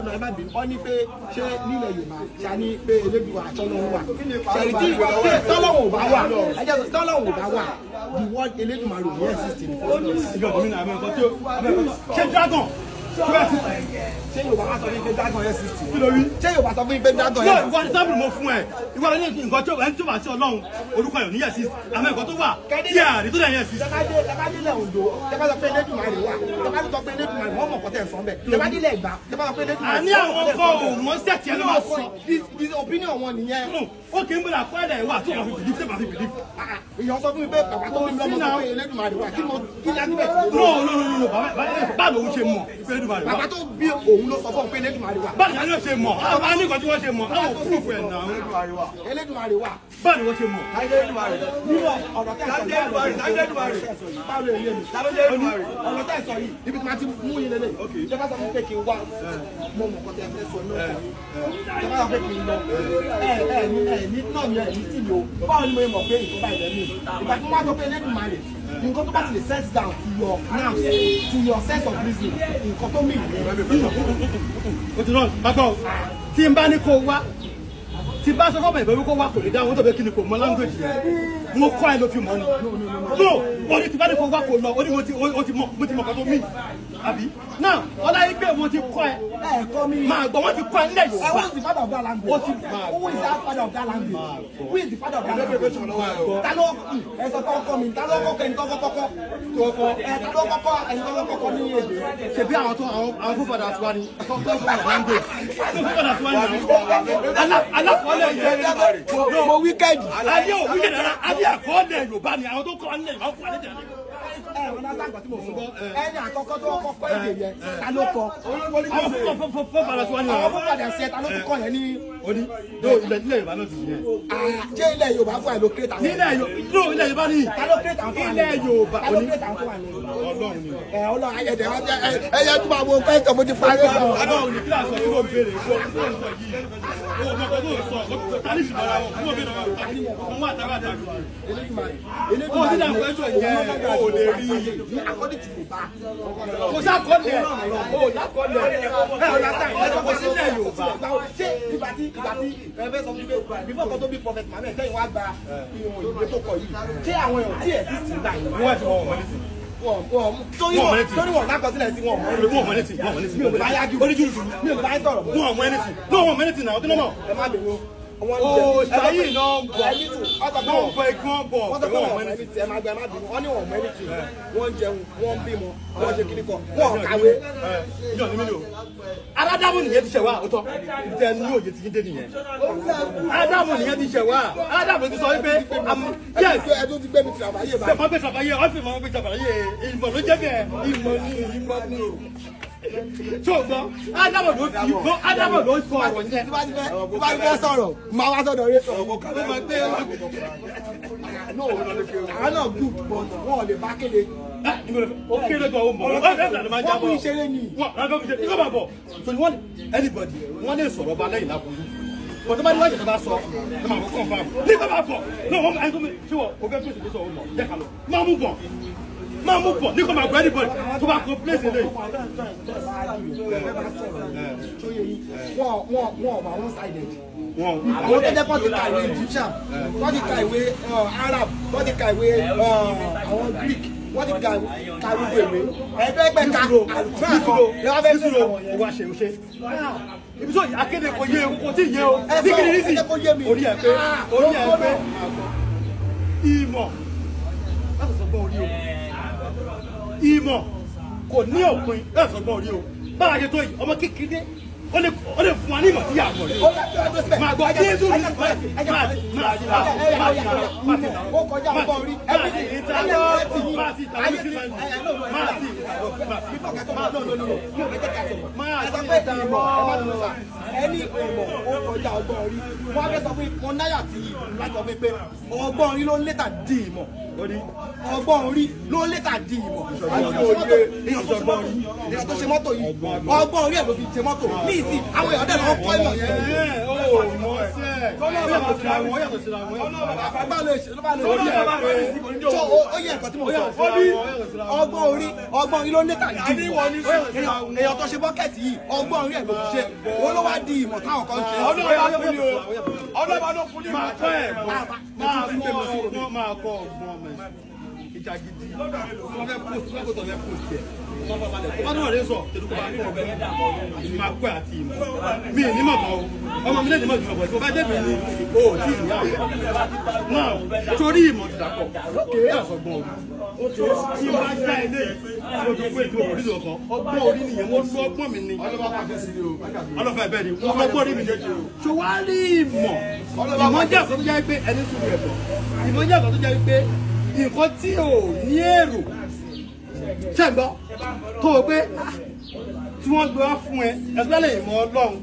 Ẹ má bínú, wọ́n ní pé ṣé nílẹ̀ Yorùbá ṣá ní pé Elédùà àtọ́lọ́hún wà? Ṣẹ̀rí tí tọ́lọ́hún ò bá wà, ẹ jẹ́ sọ, tọ́lọ́hún ò bá wà, the word Elédùmarè ò ní exist in the first place. Ìjọba mi náà àmọ́ nǹkan tí ó ṣe dragon tí ó exist. Ṣé Yorùbá wá sọ fún yín pé dragon exist? Kí ló rí? Ṣé Yorùbá sọ fún yín pé dragon Yóò exist? ìwọ ní sábìrì mo fún ẹ. Ìwọ ní nǹkan tí ẹni tó bá sí Ọlọ́run, orúkọ yóò ní exist. Àmọ́ nǹkan tó wà tí àrí tó dẹ̀ yẹn exist. Tẹ́bádélẹ̀ Oǹdó, tẹ́bá sọ pé Elédùmarè wà, tẹ́bá sọ pé Elédùmarè, wọ́n mọ̀ kọ́tẹ́ sọ bẹ́ẹ̀. Tẹ́bádélẹ̀ Ẹ̀gbá, tẹ́bá sọ pé Elédùmarè. Àní àwọn kan ò mọ̀ sẹ́ẹ̀tì ẹ ló máa sọ. This opinion wọn nìyẹn. Ó kì í múra kọ́lẹ̀ wà tó wọ́n fi believe, tó wọ́n fi believe. Ah, èèyàn sọ fún mi pé bàbá tó bí mi lọ́mọ sọ pé Elédùmarè wà. Kí mo kí ni agbẹ́? No, no, no, no, bàbá báwo lòun ṣe mọ̀ pé Elédùmarè wà? Bàbá tó bí òun ló sọ fún òun pé Elédùmarè wà. Báwo ni wọ́n ṣe mọ̀? Àwọn á ní nǹkan tí wọ́n ṣe mọ̀, àwọn proof ẹ̀ náà. Elédùmarè wà. Báwo ni wọ́n ṣe mọ̀? Nínú ọ̀rọ̀ tẹ́ sọ yìí, báwo lè yé mi? Ọ̀rọ̀ tẹ́ sọ yìí, ibi tí ma ti mú yín lélẹ̀. Ṣé bá sọ fún mi pé kí n wá, mo mọ̀ nǹkan tẹ́ fẹ́ sọ náà. Ṣé bá sọ pé kí n lọ, ẹ ẹ ní ẹ ní náà ní ẹ ní tì mí o. Báwo ni mo mọ̀ pé nǹkan báyìí lẹ́nu? Ìgbà tí wọ́n wá sọ pé Elédùmarè, nǹkan tó bá ti lè sense down to your nerves, to your sense of reasoning, nǹkan tó mì nìyẹn. O ti rán bàbá o. Tí n bá ní kó wá, tí bá sọ fọ́mọ ìbẹ̀rù kó wá, kò lè dá wọn tó bẹ kí ni kò mọ language yẹn. Mo kọ́ ẹ ló fi mọ́ ni. No, o ní tí bá ní kó wá, kó lọ, o ní mo ti o ti mọ, mo ti mọ kan tó mí. Àbí? Now, ọlá yìí pé mo ti kọ́ ẹ. Ẹ kọ́ mi. Máa gbọ́, wọ́n ti kọ́ ẹ nílẹ̀ Who Yorùbá. is the father of that language? Ó ti máa Who is that father of that language? Who is the father of that language? Ta ló ẹ sọ kọ́kọ́ mi? Ta ló kọ́kọ́ ẹni tó kọ́kọ́? Ẹ ta ló kọ́kọ́ ẹni tó kọ́kọ́ ní èdè? Ṣebí àwọn tó àwọn forefathers wa ni tó tó language. Tó forefathers wa ni alákọ̀ọ́lẹ̀ yẹn. Mo wicked. Ayé ò wíkẹ̀ rárá, ayé àkọọ́lẹ̀ Yorùbá ni àwọn tó kọ́ wa nílẹ̀ Yorùbá kọ́ wa nílẹ̀ Yorùbá. Ẹ ọ̀nà àgbà tí mo sọ. Ẹni àkọ́kọ́ tó kọ́kọ́ èdè yẹn, ta ló kọ? Àwọn forefathers wa ni. Àwọn forefathers yẹn, ta ló ti kọ́ yẹn ní? Oní no, ilẹ̀ Yorùbá náà ti yẹn. Ṣé ilẹ̀ Yorùbá fún ẹ ló create àwọn? Nílẹ̀ Yorùbá, no, ilẹ̀ Yorùbá ni. Ta ló create àwọn tó wà ní? Ilẹ̀ Yorùbá. Ta ló create àwọn tó wà ní? Ọlọ́run ni. Ẹ Ọlọ́run ayẹ̀dẹ̀ ẹyẹ tó máa wo kẹ́sọ̀ mo ti parí sọ. Ọlọ́run ni. Kíláàsì ọdún ló ń béèrè fún ọdún tó ń sọ yìí. Ó mọ ọkọ tó ń sọ, ta ní ìṣùgbọ́n ara wọn fún òbí náà wọn wà tàbí àtàbí. Ó ti dà pẹ́sọ̀ yẹn, ó lè rí. Ní according to Yorùbá. Kò sákọọ́lẹ̀, ó lákọọ́lẹ̀. Ẹ ọ̀nà táyì ẹ sọ Kò sílẹ̀ Yorùbá. Ṣé ìgbà tí ẹ fẹ́ sọ fún mi pé before kan tó bí Prophet Muhammed, tẹ́yìn wá gba ìwọ̀n ìwé tó kọ yìí, ṣé àwọn èèyàn tí exist nígbà yìí? Wọ́n ẹ̀ tí wọ́n wọ́n létí. Wọ́n wọ́n torí Wọ́n mọ̀ wọn létí. torí wọn lákọsílẹ̀ sí wọn mọ̀. Wọ́n mọ̀ létí, wọ́n mọ̀ létí. Mi ò lè bá yájú. Oníjúlù. Mi ò lè bá yín sọ̀rọ̀ mọ́. Wọ́n mọ̀ létí. No, wọ́n mọ̀ létí náà, kí ló mọ̀? Ẹ má bínú. Wọ́n Ó ṣayé náà ń bọ̀. Ẹni tù wọ́n sọ pé Wọ́n ń bọ̀ igun bọ̀. wọ́n sọ pé Wọ́n wọ́n mọ̀ mọ̀ létí. ẹni tí ẹ má gbẹ, ẹ má bínú. Wọ́n ní wọ́n mọ̀ ẹni tí wọ́n ń jẹun, wọ́n ń bímọ, wọ́n ṣe kíní kan, wọ́n kàwé. Yọ̀ ní mílíọ̀. Ádámù nìyẹn ti ṣẹ̀ wá, ó tọ́. Ibi tẹ́ ní òye ti yín dé nìyẹn. Ádámù nìyẹn ti ṣẹ̀ wá. Ádámù ti sọ wípé yes. Ẹ tó ti gbé mi tìrabàyè báyìí. Bẹ́ẹ̀ máa gbé tìrabàyè, ọ́fíì máa gbé tìrabàyè, ìmọ̀ ló jẹ́ bẹ́ẹ̀, ìmọ̀ ni, ìmọ̀ ni. Tó o gbọ́, Ádámù ló fi gbọ́, Ádámù ló sọ ọ̀rọ̀ yẹn. Tí bá ti fẹ́ sọ̀rọ̀, máa wá sọ̀dọ̀ rẹ̀. Ó máa gbé No, àwọn náà good, but wọn ò lè bá kéde. Ó kéré gan, ó mọ̀, ó fẹ́ fẹ́ máa Wọ́n jábọ̀. mú ìṣeré ni. Wọ́n rárá fi ṣe ní kó máa bọ̀. So wọ́n anybody wọ́n lè sọ̀rọ̀ ọba lẹ́yìn láburú. Bọ̀ tó bá níwájú tó bá sọ, ẹ máa kó confirm. Ní kó máa bọ̀. No, wọ́n ẹni tó mi ṣé wọ́n o fẹ́ fèsì tó sọ o mọ̀, jẹ́ ká lọ. Máa mú bọ̀. Máa mú bọ̀ ní kó máa gbọ́ anybody tó bá kó place eléyìí. Wọ́n wà one sided. Wọ́n Àwọn tó jẹ́ kó ti ka ìwé Egyptian, tó ti ka ìwé Arab, tó ti ka ìwé àwọn Greek, wọ́n ti ka gbogbo ìwé. Ẹgbẹ́ ẹgbẹ́ ka àlùfáà kan ni wọ́n fẹ́ fèsì àwọn o yẹn. Wá ṣe o ṣe. Ibi tó akéde kò yé o, kò tí ì yé o. Ẹ Ní sọ, kí ni ẹ rísì? jẹ́ kó yé mi. Orí ẹ̀ pé, orí ẹ̀ pé ìmọ̀ láti sọgbọ́n orí o. Ìmọ̀ kò ní òpin láti sọgbọ́n orí o. Báwa ṣe tó yìí, ọmọ kékeré ó lè fún wa ní ìmọ̀ tí yà á mọ̀ rí o. Ó yẹ kí wọ́n tó síbẹ̀. Máa gbọ́ Jésù ní máa ti máa ti máa ti máa ti Ó kọjá ọgbọ́n orí. Máa ti ìta máa ti ìta Ayé ti máa ti máa máa ẹ sọ ti pé ìta ìmọ̀, ẹ má dúró sá. Ẹni ìmọ̀ ó kọjá ọgbọ́n orí, wọ́n á fẹ́ sọ fún mo náyà tí láti sọ fún pé ọgbọ́n orí ló ń létà di ìmọ̀. Ọgbọ́n orí ló létà di ìmọ̀. Èèyàn tó ṣe mọ́tò yìí, ọgbọ́n orí ẹ̀ ló fi ṣe mọ́tò. Ní ìsìn, àwọn èèyàn dẹ̀ lọ́wọ́ kọ́ ìmọ̀ yẹn. Ó yẹ nǹkan tí mo sọ. Ọgbọ́n orí ló létà di ìmọ̀. Èèyàn tó ṣe bọ́kẹ̀tì yìí, ọgbọ́n orí ẹ̀ ló fi ṣe. Òun ló wá di ìmọ̀ táwọn kan ṣe. Ọlọ́ba ló fún ní Máa kọ́ ẹ̀gbọ́n, máa kọ́ ọgbọ́n ọmọ ẹ̀. Ìjà gidi, wọ́n fẹ́ post, wọ́n kò tọ̀ fẹ́ post ẹ̀. Wọ́n náà lè sọ, tẹ̀lé kó bá kọ́ ọgbọ́n. Máa kọ́ àti ìmọ̀. Mi ì nímọ̀ kan o, ọmọ mi lè nímọ̀ jù ọ̀pọ̀ tí mo bá débi ni o ò tí ì ní àwọn. Náà, torí ìmọ̀ ti dàpọ̀, kí àsọgbọ́n o. Tí bá já ilé yìí, tí o fi pé ìdúró orí lọ́kàn, ọgbọ́n orí nìyẹn, mo lu ọgbọ́n mi ni. Ọlọ́fà ẹ̀bẹ̀ ni, wọ́n lọ́gbọ́n orí mi. Ṣé wàá rí ìmọ̀? Ìmọ̀ jẹ́ àkọ́ tó jẹ́ pé ẹni sùn rẹ̀ bọ̀. Ìmọ̀ jẹ́ àkọ́ tó jẹ́ pé nǹkan tí ò ní èrò ṣe ń gbọ́ tó o pé tí wọ́n gbé wá fún ẹ ẹgbẹ́ ìmọ̀ Ọlọ́run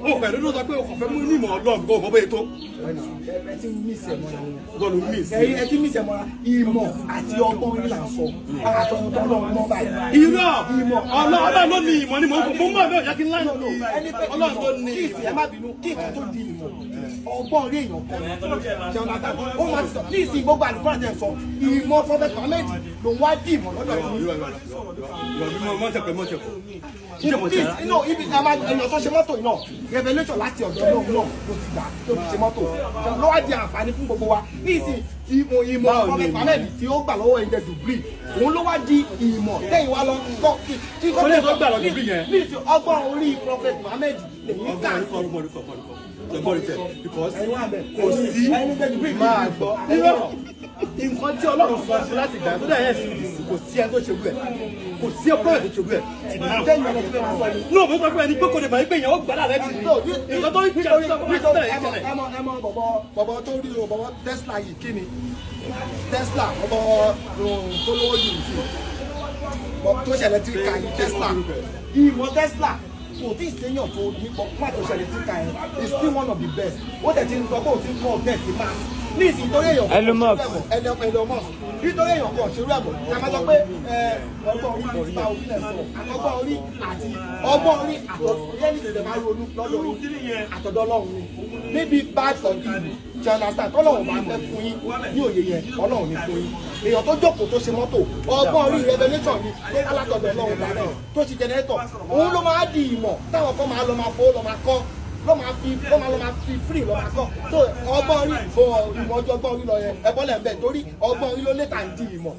o pẹ̀lú ló sọ pé o kàn fẹ́ mú ní ìmọ̀ Ọlọ́run kó o mọ̀ bóyá tó. Ẹ ti mí ìsẹ̀ mọ́ra wọn. Bọ́ọ̀lù mí ìsẹ̀. Ẹ ti mí ìsẹ̀ mọ́ra. Ìmọ̀ àti ọgbọ́n orí là ń sọ. Àtọ̀hún tó lọ́run mọ́ báyìí. Irọ́ Ọlọ́run ló ní ìmọ̀ ni mo mọ̀ bẹ́ẹ̀ yá kí n láì Ọlọ́run ló ní. Kí ìsìn ẹ má bínú kí nǹkan tó di ìmọ̀ ọgbọ́n orí èèyàn kan ṣe ọ̀nà àtàkùn ó máa ti sọ ní ìsìn gbogbo àlùfáà tẹ̀ sọ ìmọ̀ Prophet Muhammad ló wá di ìmọ̀ lọ́dọ̀ yìí. Ibi èèyàn tó ṣe mọ́tò yìí náà revelation láti ọ̀dọ̀ Ọlọ́run náà ló ti gbà tó fi ṣe mọ́tò ló wá di àǹfààní fún gbogbo wa ní ìsìn ìmọ̀ Prophet Muhammad tí ó gbà lọ́wọ́ ẹ̀jẹ̀ Dùbrí òun ló wá di ìmọ̀ tẹ́yìn wá lọ kọ́ kí ní ìsìn ọgbọ́n orí Prophet Muhammad lèyí ká. Kò sí máa gbọ́ nǹkan tí Ọlọ́run sọ sí láti gbà tó dẹ̀ yẹn sí kò sí ẹni tó ṣe wú ẹ̀ kò sí ọpọlọ tó ṣe wú ẹ̀ tì náà. No, mo sọ fún ẹni pé kò lè mọ̀ pé èèyàn ó gbàdá rẹ tì ní nǹkan tó ń jẹ tó ń tẹ̀lé. Ẹ mọ bọ̀bọ̀ tó rí o bọ̀bọ̀ Tesla yìí kí ni Tesla bọ̀bọ̀ tó lówó jù sí tó ṣe electric car yìí Tesla ìmọ̀ Tesla kò tí ì séyàn tó nípa má tó ṣe electric car yẹn is still one of the best. Ó tẹ̀ ti ń sọ pé òun ti ń kọ́ ọ̀tẹ̀ sí mass ní ìsìn torí èèyàn Elon Musk Elon Musk nítorí èèyàn kan ṣerú ẹ̀bọ̀ ká máa sọ pé ọgbọ́n orí ti ta orí lẹ̀ sọ àtọgbọ́n orí àti ọgbọ́n orí àtọ̀yẹ́nì tètè máa ronú lọ́dọ̀ àtọ̀dọ̀ Ọlọ́run ni maybe bad or evil you understand tọ́lọ́run máa fẹ́ fún yín ní òye yẹn Ọlọ́run ní fún yín. Èèyàn tó jókòó tó ṣe mọ́tò ọgbọ́n orí revelation ni tó alátọ̀dọ̀ Ọlọ́run dàrẹ́ tó ṣe generator òun ló máa di ìmọ̀ táwọn kan máa lọ máa fowó lọ máa kọ́ ló máa fi ló máa lọ máa fi free lọ máa kọ́ tó ọgbọ́n orí ìmọ̀ ọjọ́ ọgbọ́n orí lọ yẹn ẹ̀bọ́n lẹ̀ ń bẹ̀ torí ọgbọ́n orí ló létà ń di ìmọ̀.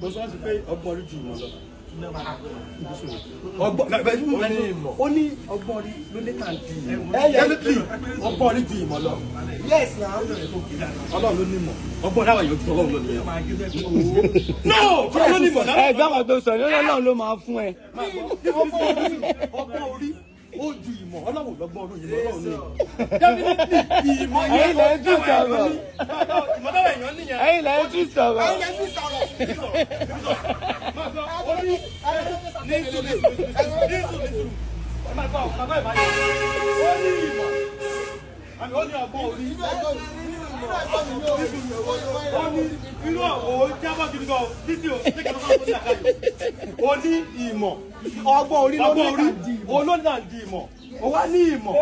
Mo sọ sí pé ọgbọ́n orí ju ìmọ̀ lọ. Ó ní ọgbọ́n orí ló létà ń di ìmọ̀. Definitely ọgbọ́n orí ju ìmọ̀ lọ. Yes na. Ọlọ́run ló ní ìmọ̀. Ọgbọ́n dáwà yóò ju Ọlọ́run ló ní ìmọ̀. No! Ọlọ́run ló ní ìmọ̀. Ẹgbẹ́ àwọn tó sọ ní Ọlọ́run ló máa fún ẹ. Ọgbọ́n orí ó ju ìmọ̀ Ọlọ́run lọ́gbọ́n orí ìmọ̀ Ọlọ́run ní. Definitely ìmọ̀ yẹn Ẹ̀yin lẹ ń tún sọ̀rọ̀. Ìmọ̀ dáwà èèyàn níyẹn. Ẹ̀yin lẹ ń tún sọ̀rọ̀. Ẹ̀yin lẹ ń tún sọ̀rọ̀. Ó ní ìmọ̀ Ọgbọ́n orí ló ọgbọ́n orí létà ń di ìmọ̀. olóńdà ń di ìmọ̀ ó wá ní ìmọ̀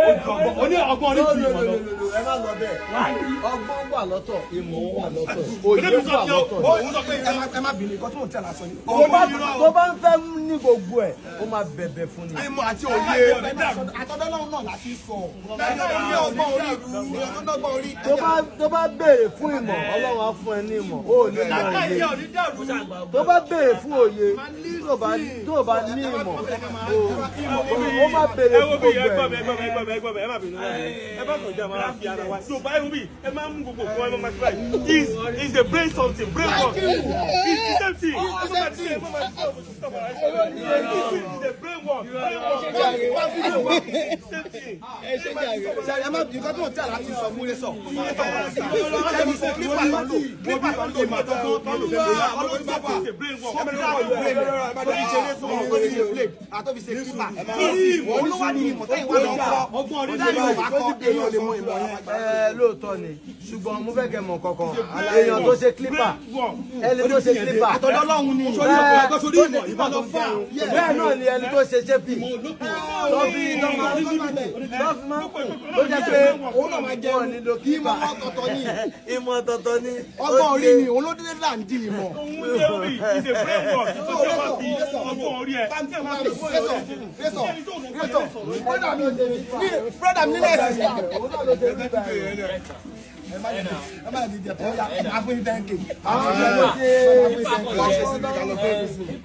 ó ní ọgbọ́n orí ju ìmọ̀ lọ. Ẹ má lọ bẹ́ẹ̀. Ọgbọ́n wà lọ́tọ̀, ìmọ̀ wà lọ́tọ̀, òye wà lọ́tọ̀. Ẹ má bínú nǹkan tí mò ń tẹ̀ lásán ni. Tó bá ń fẹ́ ní gbogbo ẹ̀, ó máa bẹ̀bẹ̀ fún ni. Ìmọ̀ àti òye. Àtọ̀dọ̀ Ọlọ́run náà láti sọ. Ọgbọ́n orí èèyàn tó dọ́gbọ́n orí. Tó bá béèrè fún ìmọ̀, Ọlọ́run á fún ẹ ní ìmọ̀. Ó ní mọ̀ òye. Tó bá béèrè fún òye, tó bá ní ìmọ̀, ó máa béèrè fún gbogbo ẹ̀. Is the brain something? Brain work. It's the same thing. It's the same thing. It's the brain work. Brain work. It's the same thing. Ṣé ẹ má nǹkan tí mò ń tẹ̀ láti sọ múlẹ̀ sọ. Clipper tó ń lò Ìmọ̀ àtọ́gbọ́n tó lò fẹ́ bóyá. It's a brain work. Ọgbọ́n orí Ẹ lóòótọ́ ni, ṣùgbọ́n mo fẹ́ kẹ́ mọ̀ kankan. Èèyàn tó ṣe clipper, ẹni tó ṣe clipper, Àtọ̀dọ̀ Ọlọ́run ni. Sórí ọ̀pọ̀ sórí ìmọ̀ ìmọ̀ lọ fà. Bẹ́ẹ̀ náà ni ẹni tó ṣe ṣéfì tó fi tó máa tó fi máa tó jẹ́ pé Òun náà máa jẹun. wọn nílò Ìmọ̀ clipper. ọ̀tọ̀ọ̀tọ̀ ni. Ìmọ̀ ọ̀tọ̀ọ̀tọ̀ ni. Ọgbọ́n orí ni òun ló dé là ń di ìmọ̀. Òun lé orí. It's a brain work. Tó tí o bá fi ọgbọ́n orí ẹ̀. Brother mi nílẹ̀ ẹ̀sìn. Òun náà ló ṣe clipper. Ẹ má di jẹ tó yá, ẹ máa fún yín 10K. Àwọn ọmọ tó ṣe Ẹ máa fún yín 10K.